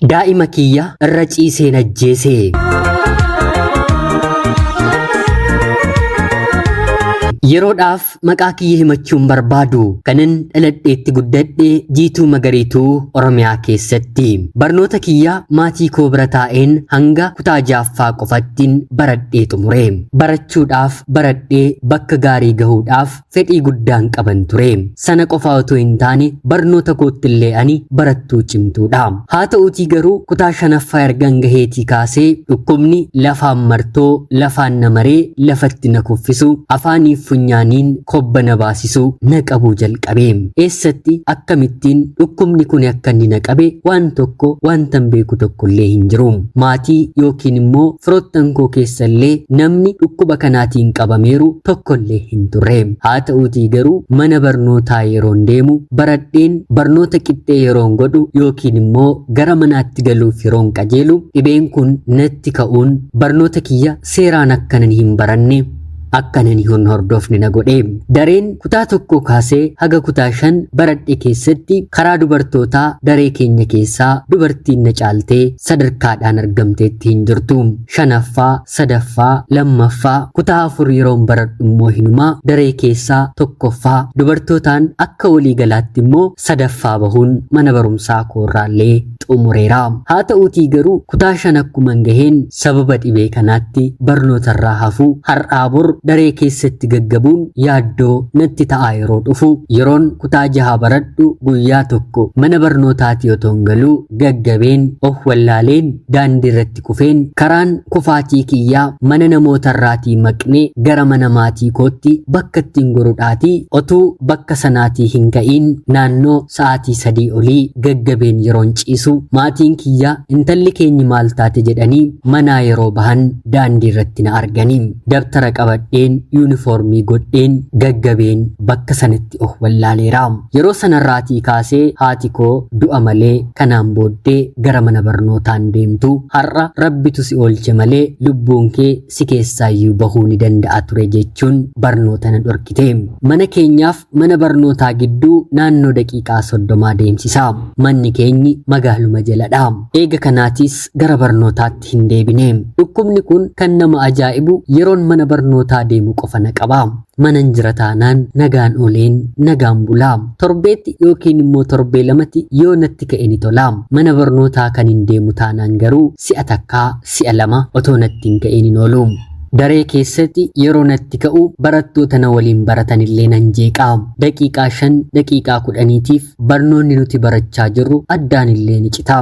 Daa'ima kiyya irra ciiseen ajjeese. Yeroodhaaf maqaa kiyya himachuun barbaadu kanan dhaladheetti guddadhe Jiituu Magariituu Oromiyaa keessatti. Barnoota kiyya maatii koo bira taa'een hanga kutaa ja'affaa qofattiin baradhee xumure. Barachuudhaaf baradhee bakka gaarii gahuudhaaf fedhii guddaan qaban ture. Sana qofaa otoo hin taane barnoota koottillee ani barattuu cimtuudha. Haa ta'uutii garuu kutaa shanaffaa ergan gaheetii kaasee dhukkubni lafaan martoo, lafaan na maree, lafatti na kuffisu, afaaniif funyaaniin kobba na baasisu na qabuu jalqabe. Eessatti akkamittiin dhukkubni kun akka inni na qabe waan tokko wantan beeku tokkollee hin jiru. Maatii yookiin immoo firoottan koo keessallee namni dhukkuba kanaatiin qabameeru tokkollee hin turre. Haa ta'uutii garuu mana barnootaa yeroon deemu baradheen barnoota qixxee yeroon godhu yookiin immoo gara manaatti galuuf yeroon qajeelu dhibeen kun natti ka'uun barnoota kiyya seeraan akkanan hin baranne akkanan hin hordofne na godhe. Dareen kutaa tokko kaasee haga kutaa 5 baradhe keessatti karaa dubartootaa daree keenya keessaa dubartiin na caaltee sadarkaadhaan argamteetti hin jirtu. Shanaffaa, sadaffaa, lammaffaa, kutaa 4 yeroon baradhu immoo hinumaa daree keessaa tokkoffaa, dubartootaan akka walii galaatti immoo sadaffaa bahuun mana barumsaa koorraallee xumureera. Haa ta'uutii garuu kutaa 5 akkuman gaheen sababa dhibee kanaatti barnootarraa hafuu har'aa bor daree keessatti gaggabuun yaaddoo natti ta'aa yeroo dhufu yeroon kutaa 6 baradhu guyyaa tokko mana barnootaatii otoon galuu gaggabeen of wallaaleen daandii irratti kufeen karaan kufaatii kiyyaa mana namootarraatii maqnee gara mana maatii kootti bakka ittiin gorudhaatii otuu bakka sanaatii hin ka'iin naannoo sa'aatii 3 olii gaggabeen yeroon ciisu maatiin kiyya intalli keenyi maal taate jedhanii manaa yeroo bahan daandii irratti na arganii dabtara qabadheen yuunifoormii godheen gaggabeen bakka sanatti of wallaaleera. Yeroo sanarraatii kaasee haati koo du'a malee kanaan booddee gara mana barnootaan deemtu har'a rabbitu si oolche malee lubbuun kee si keessaayyuu bahuu ni danda'a ture jechuun barnoota na dhorkite. Mana keenyaaf mana barnootaa gidduu naannoo daqiiqaa 30 deemsisa. Manni keenyi magaaluma jaladha. Eega kanaatis gara barnootaatti hin deebine. Dhukkubni kun kan nama ajaa'ibu yeroon mana barnootaa deemu qofa na qaba. Manan jira taanaan nagaan ooleen nagaan bulaa. Torbeetti yookiin immoo torbee lamatti yoo natti ka'e ni tola. Mana barnootaa kan hin deemu taanaan garuu si'a takkaa si'a lama otoo natti hin ka'in hin oolu. Daree keessatti yeroo natti ka'u barattoota na waliin baratan illee nan jeeqa. Daqiiqaa 5, daqiiqaa 10tiif barnoonni nuti barachaa jirru addaan illee ni cita.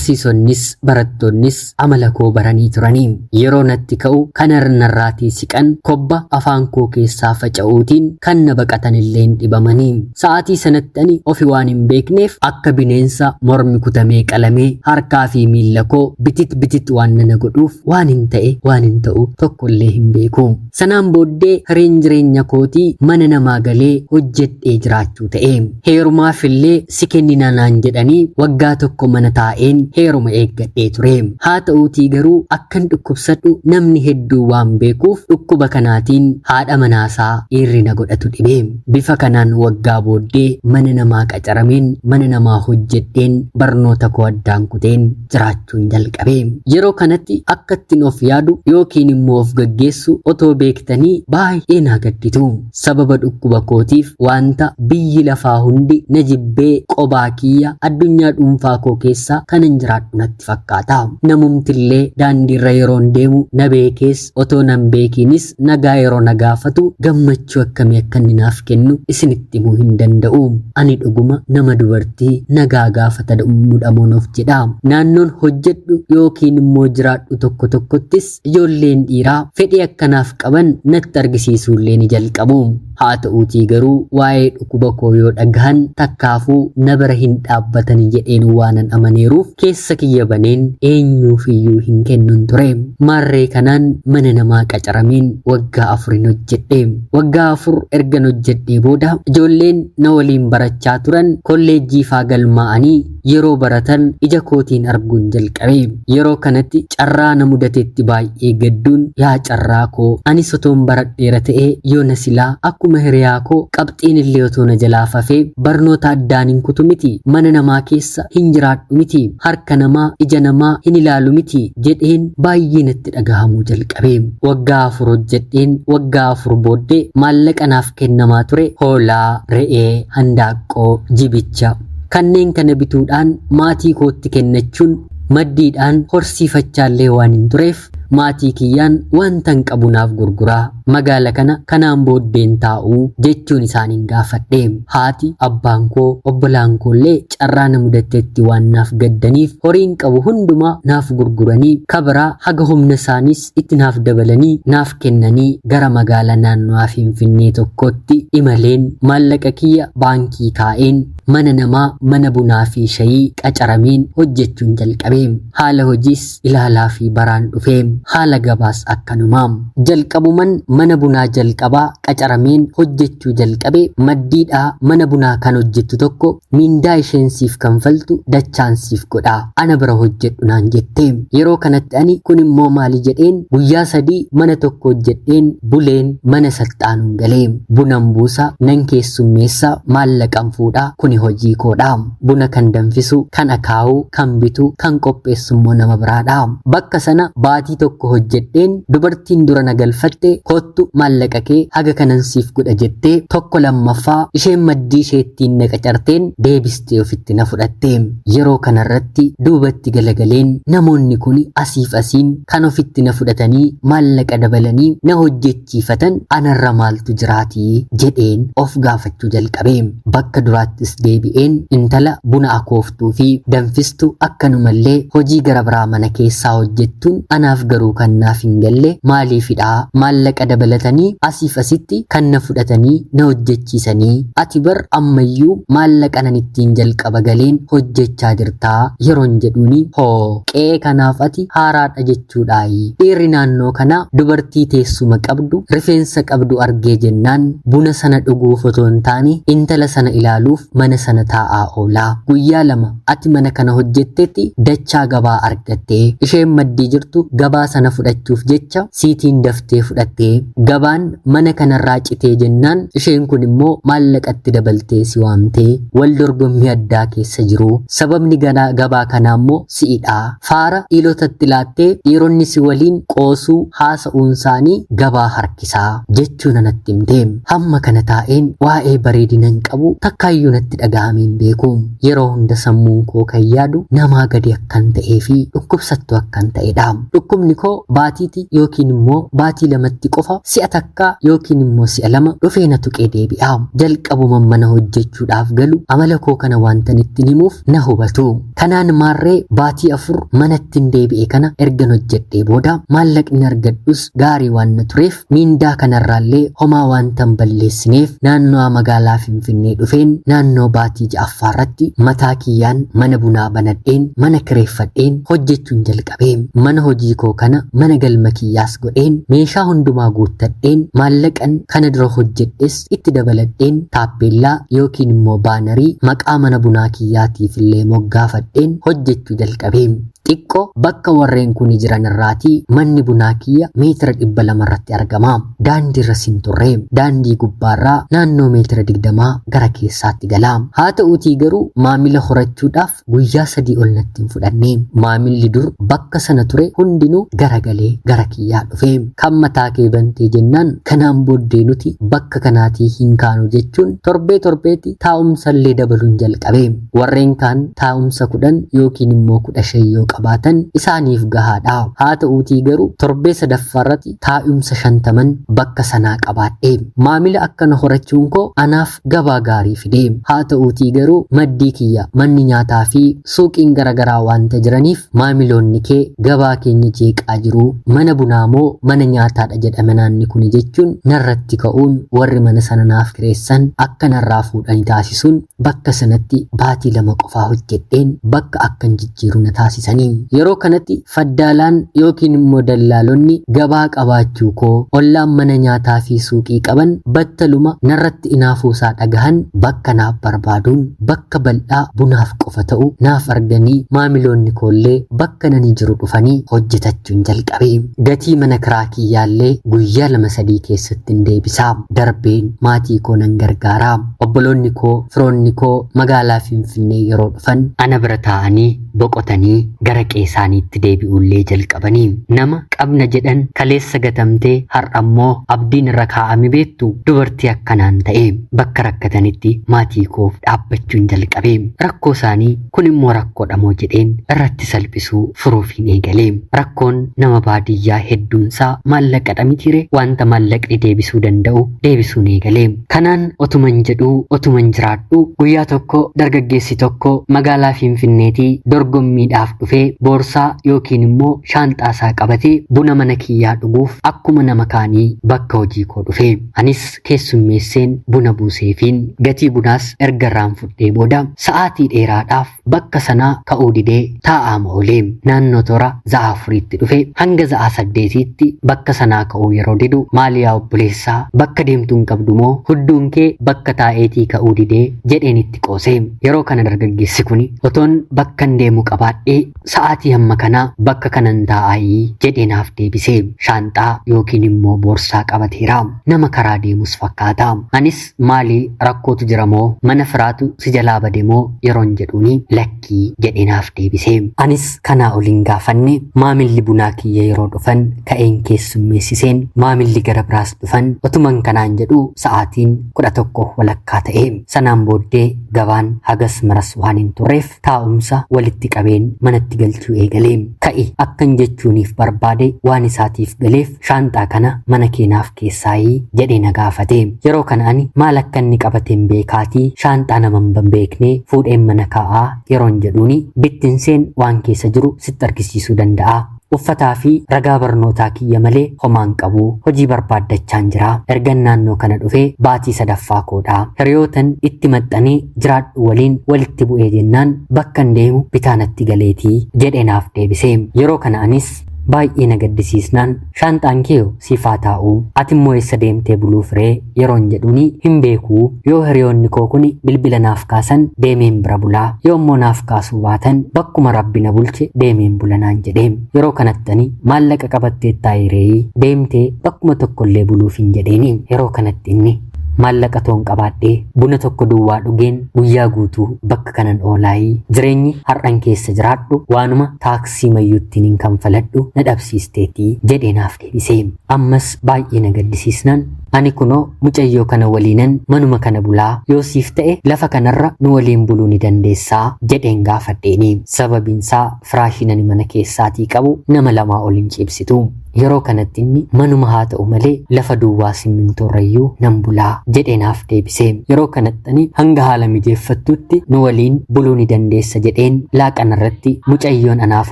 Barsiisonnis barattoonnis amala koo baranii turanii. Yeroo natti ka'u kan narraatii siqan kobba afaan koo keessaa faca'uutiin kan na baqatan illee hin dhibamanii. Sa'aatii sanatti ani ofi waan hin beekneef akka bineensa mormi kutamee qalamee harkaa fi miilla koo bitit bitit waan nana godhuuf waan hin ta'e waan hin ta'u tokko illee hin beeku. Sanaan booddee hireen jireenya kootii mana namaa galee hojjedhee jiraachuu ta'e. Heerumaaf illee si kennina naan jedhanii waggaa tokko mana taa'een heeruma eeggadhee ture. Haa ta'uutii garuu akkan dhukkubsadhu namni hedduu waan beekuuf dhukkuba kanaatiin haadha manaasaa dhiirri na godhatu dhibe. Bifa kanaan waggaa booddee mana namaa qacarameen mana namaa hojjedheen barnoota koo addaan kuteen jiraachuun jalqabe. Yeroo kanatti akka ittiin of yaadu yookiin immoo of gaggeessu otoo beektanii baay'ee naa gadditu. Sababa dhukkuba kootiif wanta biyyi lafaa hundi na jibbee qobaa kiyya addunyaa dhuunfaa koo keessa kanan jiraadhu natti fakkaata. Namumtillee daandiirra yeroon deemu na beekees otoo nan beekiinis nagaa yeroo na gaafatu gammachuu akkamii akka inni naaf kennu isinitti himuu hin danda'u. Ani dhuguma nama dubartii nagaa gaafata mudhamoon of jedha. Naannoon hojjedhu yookiin immoo jiraadhu tokko tokkottis ijoolleen dhiiraa fedhii akkanaaf qaban natti argisiisuullee ni jalqabu. Haa ta'uutii garuu waa'ee dhukkuba koo yoo dhagahan takkaafuu na bira hin dhaabbatani jedheen waanan amaneeruuf keessa kiyya baneen eenyuuf iyyuu hin kennun ture. Maarree kanaan mana namaa qacarameen waggaa afurin hojjedhe. Waggaa 4 ergan hojjedhee booda ijoolleen na waliin barachaa turan kolleejjii faa galmaa'anii yeroo baratan ija kootiin arguun jalqabe. Yeroo kanatti carraa na mudatetti baay'ee gadduun yaa carraa koo anis otoon baradheera ta'ee yoona silaa akkuma Akkuma hiriyaa koo qabxiin illee otoo na jalaa fafee barnoota addaan hin kutu miti, mana namaa keessa hin jiraadhu miti, harka namaa ija namaa hin ilaalu miti jedheen baay'ee natti dhagahamuu jalqabe. Waggaa 4 hojjedheen waggaa 4 booddee maallaqa naaf kennamaa ture hoolaa, re'ee, handaaqqoo, jibicha kanneen kana bituudhaan maatii kootti kennachuun maddiidhaan horsiifachaallee waan hin tureef maatii kiyyaan wantan qabu naaf gurguraa, magaala kana kanaan booddeen taa'uu jechuun isaaniin gaafadhe. Haati, abbaan koo, obbolaan koollee carraa na mudattetti waan naaf gaddaniif horiin qabu hundumaa naaf gurguranii kabiraa haga humna isaaniis itti naaf dabalanii naaf kennanii gara magaalaa naannawaa Finfinnee tokkotti imaleen maallaqa kiyya baankii kaa'een mana namaa mana bunaa fi shayii qacarameen hojjechuun jalqabe. Haala hojiis ilaalaa fi baraan dhufe. Haala gabaas akkanumaa. Jalqabuman mana bunaa jalqabaa qacarameen hojjechuu jalqabe maddiidhaa mana bunaa kan hojjettu tokko miindaa isheen siif kanfaltu dachaan siif godha, ana bira hojjedhu naan jette. Yeroo kanatti ani kun immoo maali jedheen guyyaa 3 mana tokko hojjedheen buleen mana saxxaanuun galee. Bunan buusa, nan keessummeessa, maallaqan fuudha, kuni hojii koodha. Buna kan danfisu, kan akaa'u, kan bitu, kan qopheessu immoo nama biraadha. Bakka sana baatii tokko hojjedheen dubartiin dura na galfatte kottu maallaqa kee haga kanan siif godha jettee tokko lammaffaa isheen maddii isheettiin na qacarteen deebistee ofitti na fudhatte. Yeroo kanarratti duubatti galagaleen namoonni kun asiif asiin kan ofitti na fudhatanii maallaqa dabalanii na hojjechiifatan anarra maaltu jiraatii jedheen of gaafachuu jalqabe. Bakka duraattis deebi'een intala buna akooftuu fi danfistu akkanumallee hojii gara biraa mana keessaa hojjettuun anaaf garuu kan naaf hin galle maaliifidha, maallaqa dabalatanii asiif asitti kan na fudhatanii na hojjechiisanii, ati bar ammayyuu maallaqa nan ittiin jalqaba galeen hojjechaa jirtaa yeroon jedhuuni, hoo qe'ee kanaaf ati haaraadha jechuudhaayi, dhiirri naannoo kanaa dubartii teessuma qabdu rifeensa qabdu argee jennaan buna sana dhuguuf otoo hin taane intala sana ilaaluuf mana sana taa'aa oolaa. Guyyaa 2 ati mana kana hojjettetti dachaa gabaa argattee, isheen maddii jirtu gabaa sana fudhachuuf jecha siitiin daftee fudhattee, gabaan mana kanarraa citee jennaan isheen kun immoo maallaqatti dabaltee si waamtee wal dorgommii addaa keessa jiru. Sababni gabaa kanaa immoo si'idha. Faara dhiirotatti laattee dhiironni si waliin qoosuu haasa'uun isaanii gabaa harkisaa jechuun anatti himte. Hamma kana taa'een waa'ee bareedina hin qabu takkaayyuu natti dhaga'amee hin beeku. Yeroo hunda sammuun koo kan yaadu namaa gadi akkan ta'ee fi dhukkubsattuu akkan ta'edha. Dhukkubni koo baatiiti yookiin immoo baatii 2tti qofa si'a takka yookiin immoo si'a 2 dhufee na tuqee deebi'a. Jalqabuman mana hojjechuudhaaf galu amala koo kana wantan ittiin himuuf na hubatu. Kanaan maarree baatii 4 manattiin deebi'e kana ergan hojjedhee booda maallaqni argadhus gaarii waan na tureef miindaa kanarraallee homaa wantan balleessineef naannoo magaalaa Finfinnee dhufeen naannoo baatii 6ffaarratti mataa kiyyaan mana bunaa banadheen mana kireeffadheen hojjechuun jalqabe. Mana hojii koo kana mana galma kiyyaas godheen meeshaa hundumaa guuttadheen maallaqan kana dura hojjedhes itti dabaladheen taappeellaa yookiin immoo baanarii maqaa mana bunaa kiyyaatiif illee moggaafadheen hojjechuu jalqabe. Xiqqoo bakka warreen kun jiran irraatii manni bunaa kiyya meetira 200 irratti argama. Daandii irras hin turre. Daandii gubbaarraa naannoo meetira 20 gara keessaatti gala. Haa ta'uutii garuu maamila horachuudhaaf guyyaa 3 ol natti hin fudhanne. Maamilli dur bakka sana ture hundinuu garagalee gara kiyyaa dhufe. Kan mataa kee bantee jennaan kanaan booddee nuti bakka kanaatii hin kaanu jechuun torbee torbeetti taa'umsallee dabaluun jalqabe. Warreen kaan taa'umsa 10 yookiin immoo 15 yoo qabaatan isaaniif gahaadha. Haa ta'uutii garuu torbee 3ffaarratti taa'umsa 50 bakka sanaa qabaadhe. Maamila akkana horachuun koo anaaf gabaa gaarii fide. Haa ta'uutii garuu maddii kiyya manni nyaataa fi suuqiin garaagaraa waanta jiraniif maamiloonni kee gabaa keenya jeeqaa jiru. Mana bunaa moo mana nyaataadha jedhame naanni kuni jechuun narratti ka'uun warri mana sana naaf kireessan akka narraa fuudhanii taasisuun bakka sanatti baatii 2 qofaa hojjedheen bakka akkan jijjiiru na taasisanii. jalqabanii. Yeroo kanatti faddaalaan yookiin immoo dallaalonni gabaa qabaachuu koo ollaan mana nyaataa fi suuqii qaban battaluma narratti inaafuusaa dhagahan bakka naaf barbaaduun bakka bal'aa bunaaf qofa ta'u naaf arganii maamiloonni koollee bakka nani jiru dhufanii hojjetachuun jalqabe. Gatii mana kiraa kiyyaallee guyyaa 2-3 keessatti hin deebisaa. Darbeen maatii koo nan gargaaraa. Obboloonni koo firoonni koo magaalaa Finfinnee yeroo dhufan ana bira taa'anii boqotanii gara qe'eesaaniitti deebi'uullee jalqabanii. Nama qabna jedhan kaleessa gatamtee har'a immoo abdiin irra kaa'ame beektu dubartii akkanaan ta'e bakka rakkatanitti maatii koof dhaabbachuun jalqabe. Rakkoo isaanii kun immoo rakkoodha moo jedheen irratti salphisuu furuufiin eegale. Rakkoon nama baadiyyaa hedduunsaa maallaqadha mitiire wanta maallaqni deebisuu danda'u deebisuun eegale. Kanaan otuman jedhuu otuman jiraadhu guyyaa tokko dargaggeessi tokko magaalaa Finfinneetii dorgommiidhaaf dhufee boorsaa yookiin immoo shaanxaa isaa qabatee buna mana kiyyaa dhuguuf akkuma nama kaanii bakka hojii koo dhufe. Anis keessummeesseen buna buuseefiin gatii bunaas erga irraan fudhee booda sa'aatii dheeraadhaaf bakka sanaa ka'uu didee taa'aama oolee. Naannoo toora za'a 4tti dhufe hanga za'a 8tti bakka sanaa ka'uu yeroo didu maali yaa obboleessaa bakka deemtuu hin qabdu moo hudduun kee bakka taa'eetii ka'uu didee jedheen itti qoose. Yeroo kana dargaggeessi kuni otoon bakkan deemu qabaadhee sa'aatii hamma kanaa bakka kanan taa'aayii jedhee naaf deebise. Shaanxaa yookiin immoo boorsaa qabateera. Nama karaa deemus fakkaata. Anis maali rakkootu jira moo mana firaatu si jalaa bade moo yeroon jedhuuni lakkii jedhee naaf deebise. Anis kanaa ol hin gaafanne. Maamilli bunaa kiyya yeroo dhufan ka'een keessummeessiseen maamilli gara biraas dhufan otuman kanaan jedhu sa'aatiin 11:30 ta'e. Sanaan booddee gabaan hagas maras waan hin turreef taa'umsa walitti qabeen manatti galchuu eegale. Ka'i akkan jechuuniif barbaade waan isaatiif galeef shaanxaa kana mana keenaaf keessaayii jedhee na gaafate. Yeroo kana ani maal akka inni qabateen beekaatii shaanxaa nama hin beekne fuudheen mana kaa'aa yeroon jedhuuni bittinseen waan keessa jiru sitti argisiisuu danda'a. Uffataa fi ragaa barnootaa kiyya malee homaan qabu hojii barbaaddachaan jira. Ergan naannoo kana dhufee baatii sadaffaa koodha. Hiriyootan itti maxxanee jiraadhu waliin walitti bu'ee jennaan bakkan deemu bitaa natti galeetii jedhee naaf deebise. Yeroo kana anis baay'ee na gaddisiisnaan shaanxaan kee siif haa taa'u ati immoo eessa deemtee buluuf ree yeroon jedhuuni hin beekuu yoo hiriyoonni koo kuni bilbila naaf kaasan deemeen bira bulaa yoo immoo naaf kaasuu baatan bakkuma rabbi na bulche deemeen bula naan jedhe. Yeroo kanatti ani maallaqa qabatteettaayii reeyii deemtee bakkuma tokkollee buluuf hin jedheeni. Yeroo kanatti inni maallaqa toon qabaadhee buna tokko duwwaa dhugeen guyyaa guutuu bakka kanan oolaayii jireenyi har'an keessa jiraadhu waanuma taaksii mayyuuttiin hin kanfaladhu na dhabsiisteetii jedhee naaf deebise. Ammas baay'ee na gaddisiisnaan ani kunoo mucayyoo kana waliinan manuma kana bulaa yoo siif ta'e lafa kanarra nu waliin buluu ni dandeessaa jedheen gaafadheeni. Sababiinsaa firaashiin ani mana keessaatii qabu nama lamaa ol hin ciibsitu. Yeroo kanatti inni manuma haa ta'u malee lafa duwwaa simmintoorrayyuu nan bulaa jedhee naaf deebise. Yeroo kanatti ani hanga haala mijeeffattutti nu waliin buluu ni dandeessa jedheen laaqana irratti mucayyoon anaaf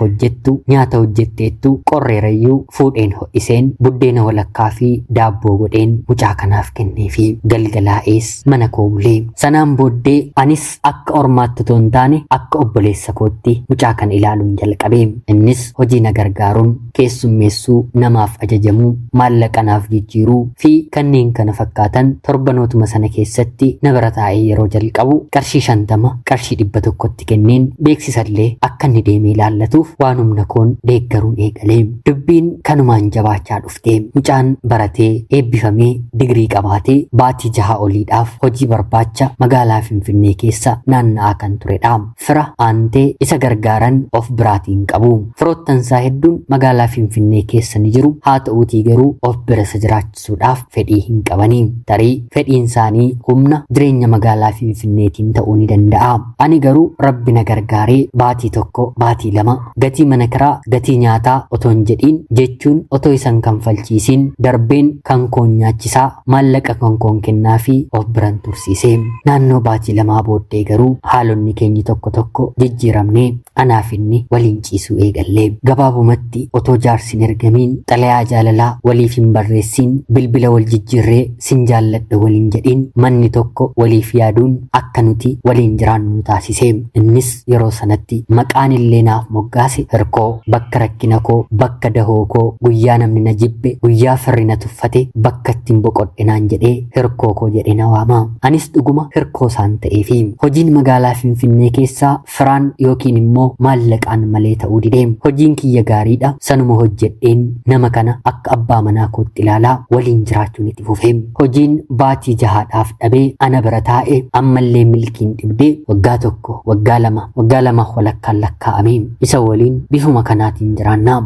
hojjettu nyaata hojjetteettu qorreerayyuu fuudheen ho'iseen buddeena walakkaa fi daabboo godheen mucaa kanaaf kenneefi galgalaa'ees mana koo bulee. Sanaan booddee anis akka ormaatti otoo hin taane akka obboleessa kootti mucaa kana ilaaluun jalqabe. Innis hojii na gargaaruun keessummeessuu, namaaf ajajamuu, maallaqa naaf jijjiiruu fi kanneen kana fakkaatan torbanootuma sana keessatti na bira taa'ee yeroo jalqabu qarshii 50 qarshii 100tti kenneen beeksisallee akka inni deemee ilaallatuuf waan humna koon deeggaruun eegale. Dubbiin kanumaan jabaachaa dhufte. Mucaan baratee eebbifamee digirii qabaatee baatii jaha oliidhaaf hojii barbaacha magaalaa Finfinnee keessa naanna'aa kan turedha. Fira aantee isa gargaaran of biraatiin qabu. Firoottansaa hedduun magaalaa Finfinnee keessa ni jiru. Haa ta'uutii garuu of bira isa jiraachisuudhaaf fedhii hin qabani. Tarii fedhiin isaanii humna jireenya magaalaa Finfinneetiin ta'uu ni danda'a. Ani garuu Rabbi na gargaaree baatii tokko baatii lama gatii mana kiraa gatii nyaataa otoo hin jedhiin jechuun otoo isan kanfalchiisiin darbeen kan koon nyaachisaa maallaqa kan koon kennaa fi of biran tursiise. Naannoo baatii lamaa booddee garuu haalonni keenyi tokko tokko jijjiiramnee anaaf inni waliin ciisuu eegalle. Gabaabumatti otoo jaarsi hin ergamiin argin, xalayaa jaalalaa waliif hin barreessin, bilbila wal jijjiirree sin jaalladha waliin jedhin, manni tokko waliif yaaduun akka nuti waliin jiraannu nu taasise. Innis yeroo sanatti maqaan illee naaf moggaase hirkoo, bakka rakkina koo, bakka dahoo koo, guyyaa namni na jibbe, guyyaa firri na tuffate, bakka ittiin boqodhe naan jedhee hirkoo koo jedhee na waama. Anis dhuguma hirkoo isaan ta'eefi. Hojiin magaalaa Finfinnee keessaa firaan yookiin immoo maallaqaan malee ta'uu dide. Hojiin kiyya gaariidha. Sanuma hojjedheen nama kana akka abbaa manaa kootti ilaalaa waliin jiraachuun itti fufe. Hojiin baatii jahaadhaaf dhabee ana bira taa'e ammallee milkiin dhibdee waggaa 1, waggaa 2, waggaa 2 walakkaan lakkaa'ame. Isa waliin bifuma kanaatiin jiraanna.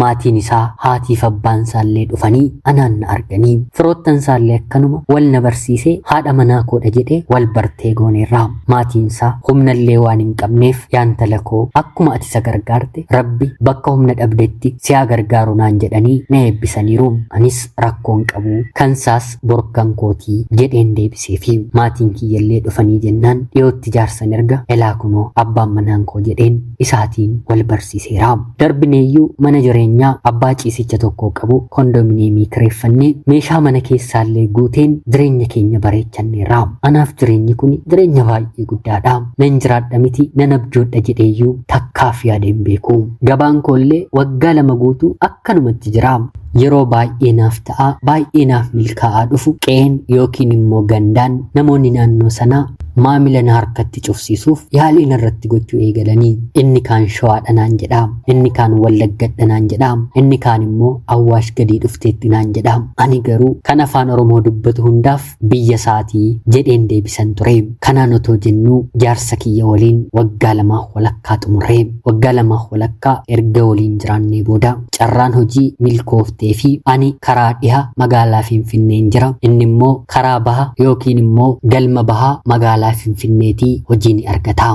Maatiin isaa haatiif abbaan isaallee dhufanii anaan na arganii firoottan isaallee akkanuma wal na barsiisee haadha manaa koodha jedhee wal bartee gooneerra. Maatiin isaa humnallee waan hin qabneef yaantala koo akkuma ati isa gargaarte Rabbi bakka humna dhabdetti si haa gargaaru naan jedhanii na eebbisaniiru. Anis rakkoon qabu kansaas borkan kootii jedheen deebiseefi. Maatiin kiyyallee dhufanii jennaan dhiyootti jaarsan erga elaa kunoo abbaan manaan koo jedheen isaatiin wal barsiiseera. Darbineeyyuu mana jireenyaa abbaa ciisicha tokko qabu kondominiyeemii kireeffannee meeshaa mana keessaallee guuteen jireenya keenya bareechanneerra. Anaaf jireenyi kun jireenya baay'ee guddaadha. Nan jiraadha miti nan abjoodha jedheeyyuu takkaaf yaadeen beeku. Gabaan koollee waggaa 2 guutuu akkanumatti jira. Yeroo baay'ee naaf ta'a, baay'ee naaf milkaa'aa dhufu qe'een yookiin immoo gandaan namoonni naannoo sanaa maamila na harkatti cufsiisuuf yaalii narratti gochuu eegalanii. Inni kaan Shawaadha naan jedha, inni kaan Wallaggadha naan jedha, inni kaan immoo Awwaash gadii dhufteetti naan jedha. Ani garuu kan afaan Oromoo dubbatu hundaaf biyya isaatii jedheen deebisan ture. Kanaan otoo jennuu jaarsa kiyya waliin waggaa 2 walakkaa xumurre. Waggaa 2 walakkaa erga waliin jiraannee booda carraan hojii milkooftee fi ani karaa dhiha magaalaa Finfinneen jira. Inni immoo karaa baha yookiin immoo galma bahaa magaalaa Finfinneetii hojii ni argata.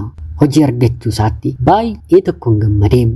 Hojii argachuu isaatti baay'ee tokkoon gammadee.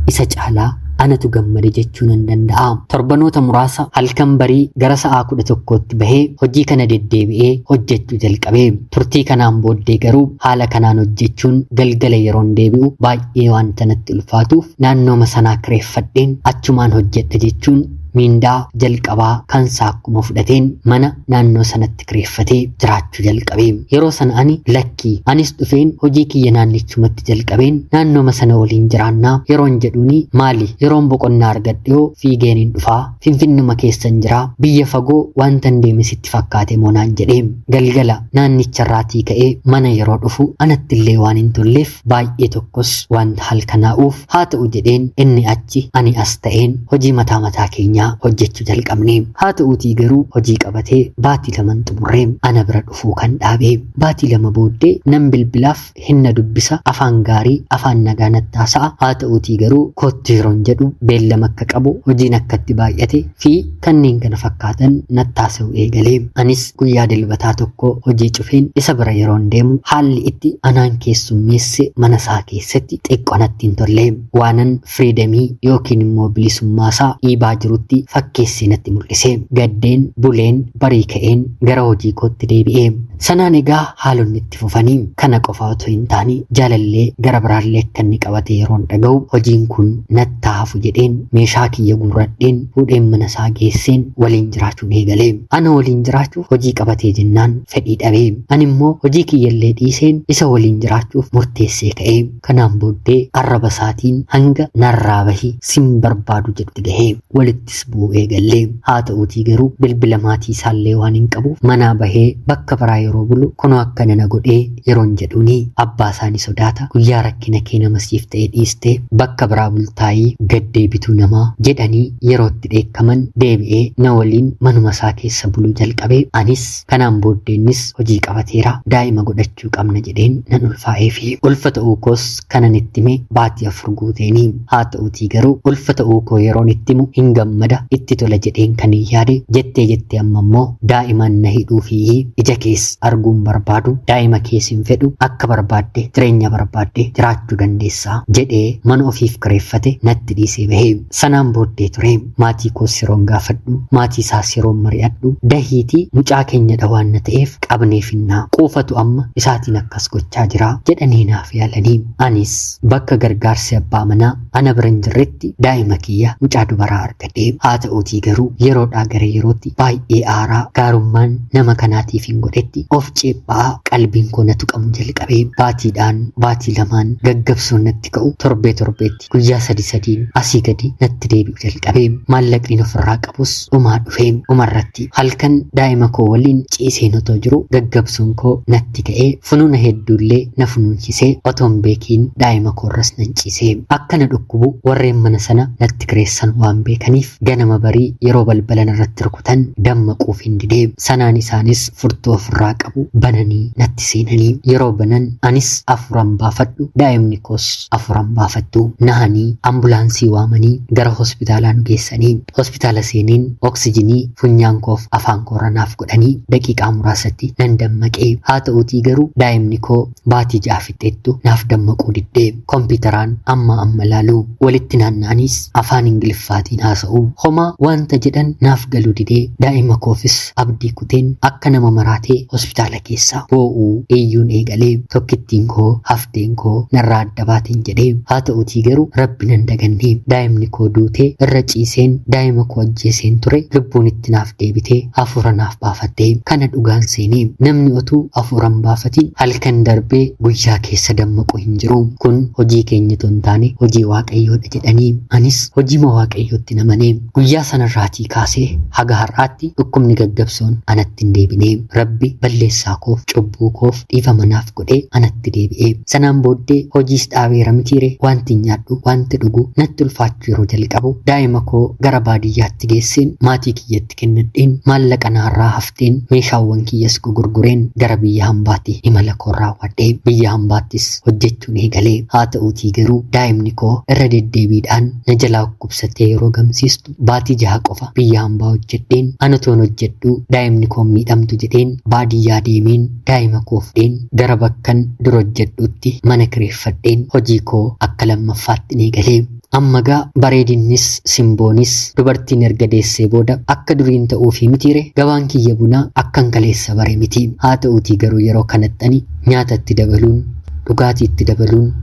Isa caalaa anatu gammade jechuu nan danda'a. Torbanoota muraasa halkan barii gara sa'aa 11tti bahee hojii kana deddeebi'ee hojjechuu jalqabe. Turtii kanaan booddee garuu haala kanaan hojjechuun galgala yeroon deebi'u baay'ee wanta natti ulfaatuuf naannooma sanaa kireeffadheen achumaan hojjedha jechuun miindaa jalqabaa kan akkuma fudhateen mana naannoo sanatti kireeffatee jiraachuu jalqabe. Yeroo sana ani lakkii anis dhufeen hojii kiyya naannichumatti jalqabeen naannooma sana waliin jiraannaa yeroon jedhuuni maali yeroon boqonnaa argadhe yoo fiigeen hin dhufaa Finfinnuma keessan jiraa biyya fagoo wanta hin deeme sitti fakkaate moo naan jedhee. Galgala naannicharraatii ka'ee mana yeroo dhufu anattillee waan hin tolleef baay'ee tokkos wanta halkanaa'uuf haa ta'u jedheen inni achi ani as ta'een hojii mataa mataa keenyaa hojjechuu jalqabne. Haa ta'uutii garuu hojii qabatee baatii 2 xumurree ana bira dhufuu kan dhaabe. Baatii 2 booddee nan bilbilaaf hinna dubbisa afaan gaarii afaan nagaa natti haasa'a. Haa ta'uutii garuu kottu yeroon jedhu beellama akka qabu hojiin akkatti baay'ate fi kanneen kana fakkaatan natti haasa'u eegalee. Anis guyyaa dilbataa tokko hojii cufeen isa bira yeroon deemu haalli itti anaan keessummeesse mana isaa keessatti xiqqoo natti hin tolle. Waanan firiidemii yookiin immoo bilisummaa isaa dhiibaa jirutti fakkeessee natti mul'ise. Gaddeen buleen barii ka'een gara hojii kootti deebi'e. Sanaan egaa haalonni itti fufanii kana qofa otoo hin taane jaalallee gara biraallee akka inni qabate yeroon dhaga'u hojiin kun natti hafu jedheen meeshaa kiyya guurradheen fuudheen mana isaa geesseen waliin jiraachuun eegale. Ana waliin jiraachuuf hojii qabatee jennaan fedhii dhabee. Ani immoo hojii kiyyallee dhiiseen isa waliin jiraachuuf murteessee ka'e. Kanaan booddee arraba isaatiin hanga narraa bahi sin barbaadu jedhutti gahee walittis bu'uu eegalle. Haa ta'uutii garuu bilbila maatii isaallee waan hin qabuuf manaa bahee bakka biraa yeroo bulu kunoo akkana na godhee yeroon jedhuuni abbaa isaanii sodaata guyyaa rakkina kee nama siif ta'e dhiistee bakka biraa bultaayii gaddeebituu namaa jedhanii yerootti dheekkaman deebi'ee na waliin manuma isaa keessa buluu jalqabee. Anis kanaan booddeennis hojii qabateera daa'ima godhachuu qabna jedheen nan ulfaa'ee fi ulfa ta'uu koos kanan itti hime baatii 4 guuteeni. Haa ta'uutii garuu ulfa ta'uu koo yeroon itti himu hin gammada itti tola jedheen kan hin yaade jettee jettee amma immoo daa'imaan na hidhuu fi ija kees arguun barbaadu daa'ima kees hin fedhu akka barbaadde jireenya barbaadde jiraachuu dandeessaa jedhee mana ofiif kireeffate natti dhiisee bahe. Sanaan booddee ture maatii koos yeroon gaafadhu maatii isaas yeroon mari'adhu dahiitii mucaa keenyadha waan na ta'eef qabneefinnaa quufatu amma isaatiin akkas gochaa jira jedhanii naaf yaalanii. Anis bakka gargaarsi abbaa manaa ana bira hin jirretti daa'ima kiyya mucaa dubaraa argadhe. Haa ta'uutii garuu yeroodhaa gara yerootti baay'ee aaraa gaarummaan nama kanaatiif hin godhetti of ceephaa qalbiin koo na tuqamu jalqabe. Baatiidhaan baatii lamaan gaggabsoon natti ka'u torbee torbeetti guyyaa sadi sadiin asii gadi natti deebi'u jalqabe. Maallaqni ofirraa qabus dhumaa dhufe. Dhumarratti halkan daa'ima koo waliin ciiseen otoo jiru gaggabsuun koo natti ka'ee funuuna hedduullee na funuunsisee otoo hin beekiin daa'ima koorras nan ciise. Akka na dhukkubu warreen mana sana natti kireessan waan beekaniif ganama barii yeroo balbala narratti rukutan dammaquuf hin didee. Sanaan isaanis furtuu ofirraa qabu bananii natti seenanii yeroo banan anis afuran baafadhu daa'imni koos afuran baafattu. Nahanii ambulaansii waamanii gara hospitaalaa nu geessanii hospitaala seeneen oksijinii funyaan koof afaan koorra naaf godhanii daqiiqaa muraasatti nan dammaqee. Haa ta'uutii garuu daa'imni koo baatii 6 fixxeettu naaf dammaquu diddee. Kompiitaraan amma amma laaluu walitti naanna'aniis afaan Ingiliffaatiin haasa'u. Homaa wanta jedhan naaf galuu didee daa'ima koofis abdii kuteen akka nama maraatee hospitaala keessa boo'uu iyyuun eegalee tokkittiin koo hafteen koo narraa adda baateen jedhee. Haa ta'uutii garuu rabbi nan daganne. Daa'imni koo duutee irra ciiseen daa'ima koo ajjeeseen ture lubbuun itti naaf deebitee hafuura naaf baafattee kana dhugaan seenee. Namni otuu hafuuran baafatiin halkan darbee guyyaa keessa dammaqu hin jiru. Kun hojii keenya otoo hin taane hojii waaqayyoodha jedhanii anis hojiima waaqayyootti namanee guyyaa sanarraatii kaasee haga har'aatti dhukkubni gaggabsoon anatti hin deebine. Rabbi balleessaa koof cubbuu koof dhiifama naaf godhee anatti deebi'e. Sanaan booddee hojiis dhaabeera mitiire wanti nyaadhu wanti dhugu natti ulfaachuu yeroo jalqabu daa'ima koo gara baadiyyaatti geesseen maatii kiyyatti kennadheen maallaqa naarraa hafteen meeshaawwan kiyyas gurgureen gara biyya hambaatti imala koo raawwadhee biyya hambaattis hojjechuun eegalee. Haa ta'uutii garuu daa'imni koo irra deddeebiidhaan na jalaa dhukkubsattee yeroo gamsiistu baatii 6 qofa biyya hambaa hojjedheen ana toon hojjedhu daa'imni koo miidhamtu jedheen baadiyyaa deemeen daa'ima koo fudheen gara bakkan dura hojjedhutti mana kireeffadheen hojii koo akka lammaffaatti eegalee. Amma gaa bareedinnis simboonis dubartiin erga deessee booda akka duriin ta'uufii mitiire gabaan kiyya bunaa akkan kaleessa bare miti. Haa ta'uutii garuu yeroo kanatti ani nyaatatti dabaluun dhugaatiitti dabaluun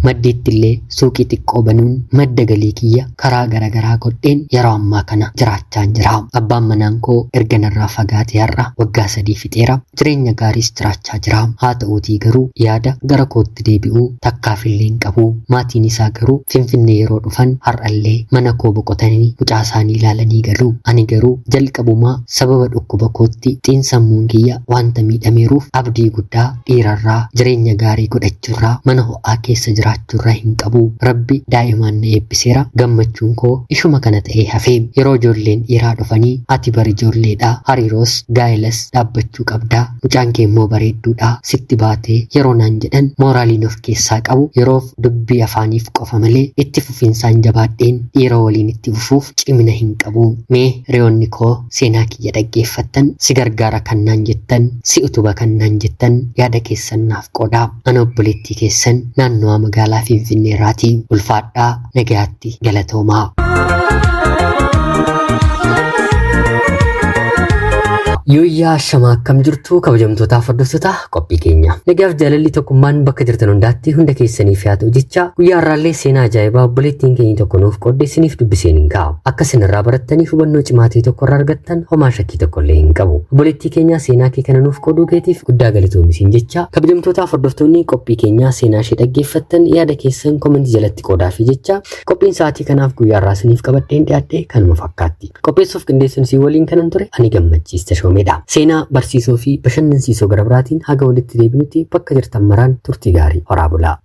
maddiitti illee suuqii xiqqoo banuun madda galii kiyya karaa garaagaraa godheen yeroo ammaa kana jiraachaa jira. Abbaan manaan koo erga narraa fagaatee har'a waggaa 3 fixeera. Jireenya gaariis jiraachaa jira. Haa ta'uutii garuu yaada gara kootti deebi'uu takkaafillee hin qabu. Maatiin isaa garuu Finfinnee yeroo dhufan har'allee mana koo boqotanii mucaa isaanii ilaalanii galu. Ani garuu jalqabumaa sababa dhukkuba kootti xiinsammuun kiyya wanta miidhameeruuf abdii guddaa dhiirarraa jireenya gaarii godhachuurraa mana ho'aa keessa jiraachuurraa hin qabu. Rabbi daa'imaan na eebbiseera. Gammachuun koo ishuma kana ta'ee hafe. Yeroo ijoolleen dhiiraa dhufanii ati bari ijoolleedha, hariiroos gaa'ilas dhaabbachuu qabdaa, mucaan kee immoo bareedduudha, sitti baatee yeroo naan jedhan mooraaliin of keessaa qabu yeroof dubbii afaaniif qofa malee itti fufinsaan jabaadheen dhiira waliin itti fufuuf cimina hin qabu. Mee hiriyoonni koo seenaa kiyya dhaggeeffattan si gargaara kan naan jettan, si utuba kan naan jettan yaada keessan naaf qoodaa. Ana obboleettii keessan naannawaa magaalaa Finfinnee irraatii. Ulfaadhaa, nagayaatti, galatoomaa. Yooyyaa shamaa akkam jirtu kabajamtootaaf hordoftoota qophii keenya. Nagaaf jaalalli tokkummaan bakka jirtan hundaatti hunda keessaniif haa ta'u jecha guyyaa har'aallee seenaa ajaa'ibaa obboleettiin keenya tokko nuuf qoodde isiniif dubbiseen hin ka'a. Akka isinirraa barattanii hubannoo cimaa ta'e tokko irraa argattan homaa shakkii tokko illee hin qabu. Obboleettii keenya seenaa kee kana nuuf qooduu keetiif guddaa galatoomi jecha kabajamtootaaf hordoftoonni qophii keenyaa seenaa ishee dhaggeeffattan yaada keessan komentii jalatti qoodaafi jecha qophiin sa'aatii kanaaf guyyaa har'aa isiniif qabadheen dhiyaadhe kanuma fakkaatti. Qopheessuuf qindeessuun isin waliin kanan ture ani Gammachiis Tashoomeedha. Seenaa barsiisoo fi bashannansiisoo gara biraatiin haga walitti deebinutti bakka jirtan maraan turtii gaarii horaa bulaa.